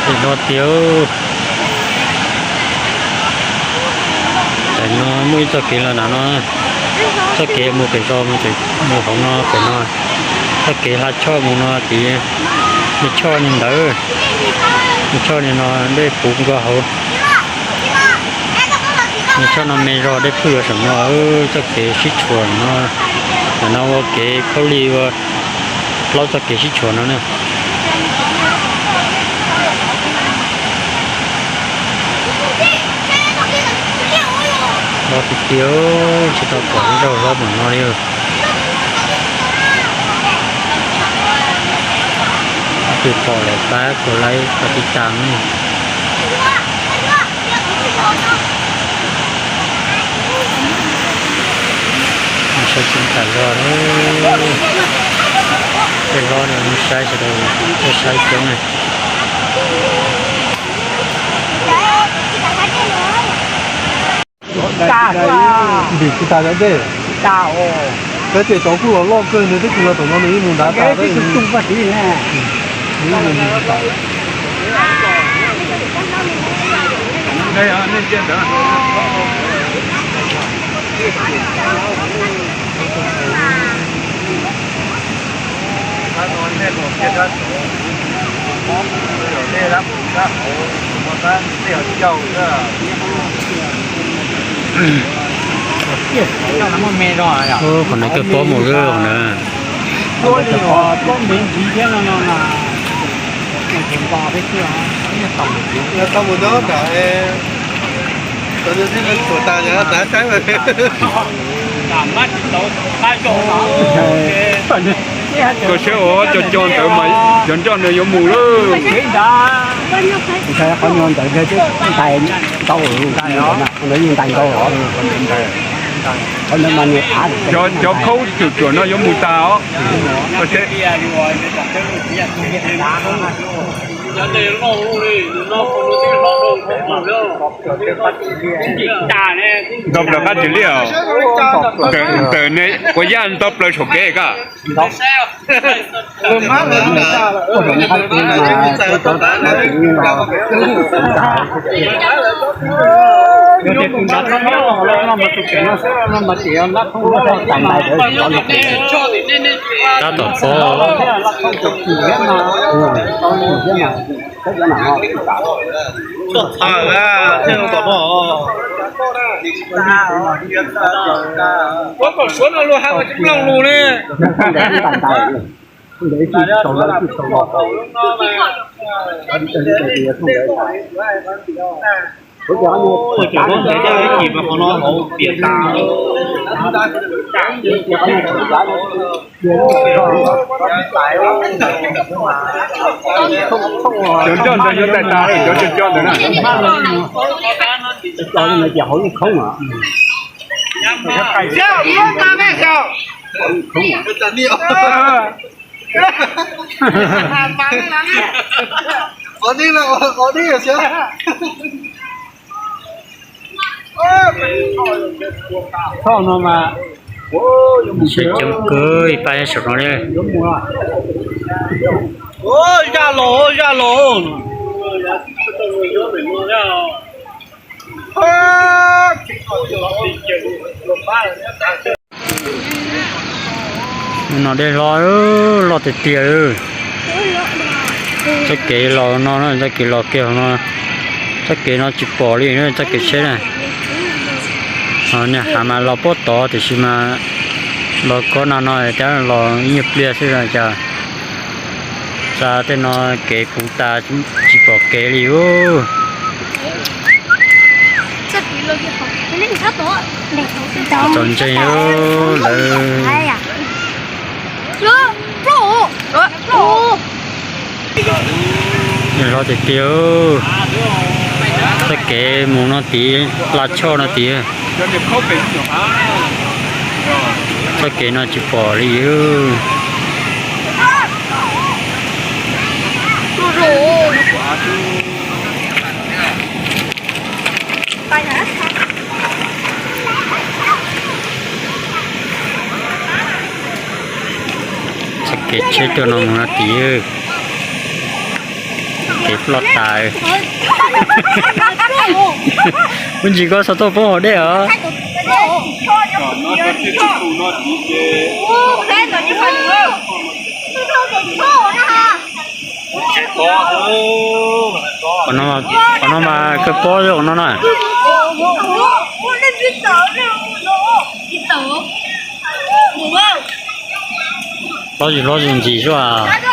Hlob tiag. Tam no muaj ib txoj kev los nram no, txoj kev mus pem zos mus hauv no pem no, txoj kev hla choj mus no tid, me choj ni ntawd, me choj ni no dej puv nkaus hauv. Me choj no me zog dej phwj yuav saum no, txoj kev sib tshuam no, ntawm no ua kev khaub lig ua plaub txoj kev sib tshuam no na. Hlob tiag tiag, tsis tau pom ib zaug hlob npaum no li. Tus pom lawm pab kuv laib pab tiv tas. Saib tsis tas zog, tej hlob no saib sawv daws tuaj saib coob na. Ntim tsis tas cov dej. Peb tias cov kuj los loj kawg nws twb tsis los tom no nws yeej mus nrad tas. Qhov no kawg pob mus lawm na. Tau mus nyob nram, tau mus nyob nram, tau mus nyob nram tas saib. Koj saib ua cov cov ntawd mas cov ncoj nws yuav mus lawm. Qhov no ntawd ntais ntau, ntawd yeej ntais ntau os. Cov khaub cuam cuam no yuav mus tas os. Koj saib. Nto plaws qab tsis liaj os. Ntawm ne ua yaj nto plaws saum kev kaj. Tab tom txog. Ua kom suav no luag hais mas tsis mloog lus ne. Cov ncoj ntawd yuav ntais tas, cov cov ntawd na. Cov ntawd ces hauv yeej khoob os. Coob kawg ib pab nyob saum no li. Zaj los, zaj los. No dej hlob, loj tiag tiag. Txoj kev los no, txoj kev los kiag no, txoj kev no tsis pom li, txoj kev tsheb na. Niag hav mas los puag tod tiam sis mas los kob no no thiab los ib nyuag pliag xwb cas. Xa tej no kev puv tas tsis pom kev li ub. Txaus ntseeg lawm. Hlob tiag tiag, txoj kev mus no tid, hla choj no tid. Txoj kev no tsis pom li. Txoj kev tsheb tuaj no mus no tid. Kev Los tas. Ua ntsis koj txhob tuaj poob hauv dej os. Qhov no mas kawg pob xwb qhov no na. Hlob zus hlob zus ntsis xwb as.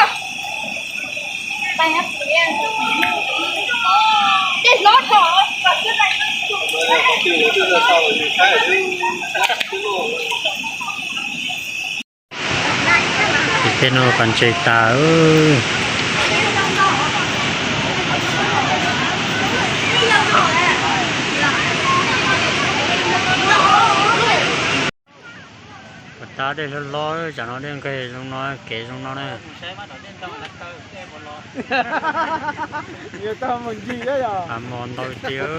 Tej no pas ntses tas. Puas tab dej hlob hlob, tsam no dej nqig zoo no, kev zoo no na. Av mos ntau tiag.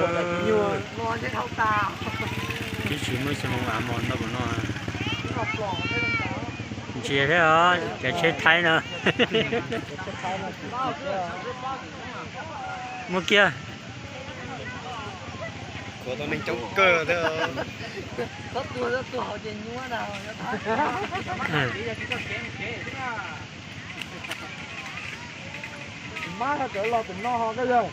Twb tsis muaj xyoo av mos ntau mus no. Ntsia thiab os, cov tsheb Thaib no. Muaj kiag. Kuv tau neeg coob kawg thiab. Mab txawm los tim no ho koj yawg.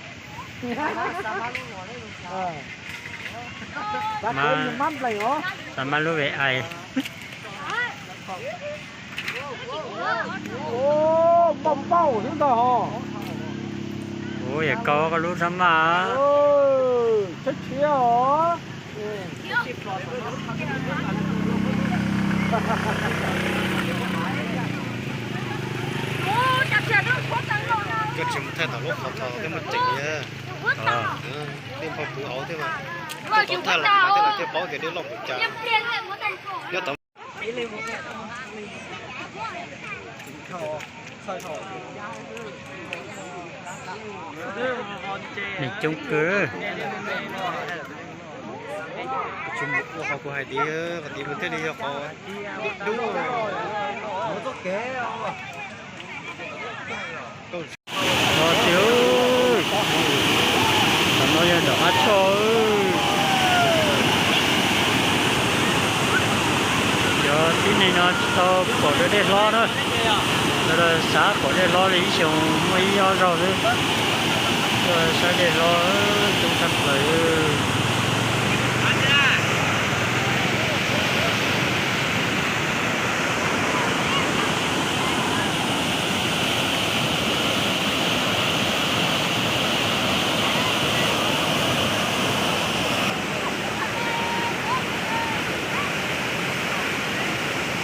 Mab nplees os. Xav mab lub ve ai. Npauj npauj xwb ntag ho. Ua yam kau koj lub sab maj. Tshiab tshiab os. Koj tsis mus thaij tom lub qhov thov thiab muaj ceem thiab. Dej npau puv hauv thiab mas. Koj thaij los thiaj paub tias dej loj npaum cas. Nyob tom neeg coob kawg. Tsis mus ua qhov kuv hais tias, qhov tias mus thiaj li yog qhov dub. Los tiag, tam no yog nram qab choj. Cov tib neeg no tsis tau pom dua dej hlob na, lawv xav pom dej hlob li ib xyoos muaj ib ob zaug xwb. Tuaj saib dej hlob coob tshaj plaws.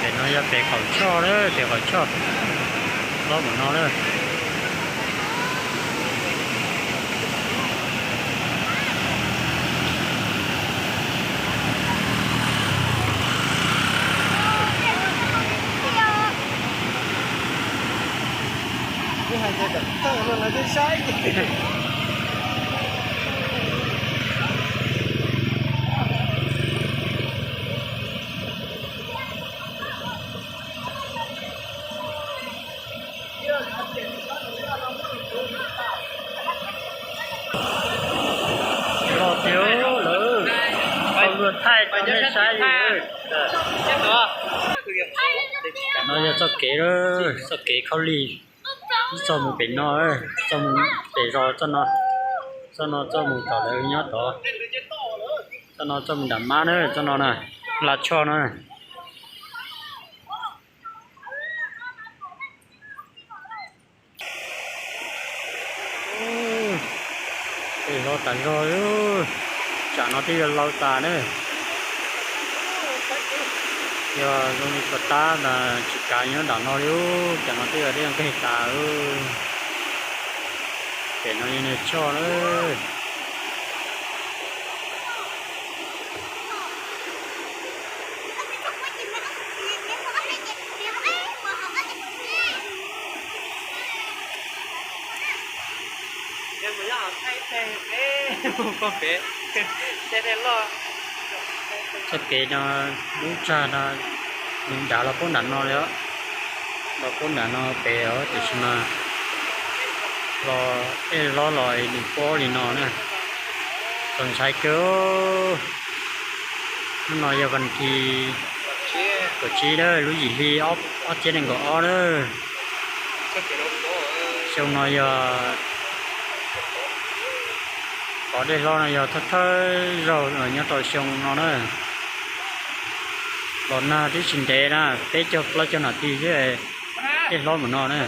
Pem no yog pem qaum choj na, pem qaum choj, lob mus no na. Los tiag lawm, tau luag thaij rau nej saib li. Tam no yog txoj kev, txoj kev khaub lig, ib txoj mus pem no, txoj mus pem zos txoj no, txoj no txoj mus tom lawv nyob tod, txoj no txoj mus nram mab na, txoj no na, hla choj na. Tej hlob tas zog, tsam no twb yuav laus tas na. Yog zoo li puas tab mas tsis kav nyob nram no li, tsam no twb yuav dej nqig tas. Pem no yog niag choj na. Txoj kev no lub tsag no, nws dav los puag nram no li, los puag nram no pem os, tiam sis mas Los dej hlob los nws pob li no na, txaus ntshai kawg. Hnub no yog vas thib kaum tsib lawm, lub yim hli ob txhiab nees nkaum ob lawm. Xyoo no yog pom dej hlob no yog thawj thawj zaug nyob rau xyoo no na. Los nag twb tsis ntev na, peb caug plaub caug nas this xwb, dej hlob mus no na.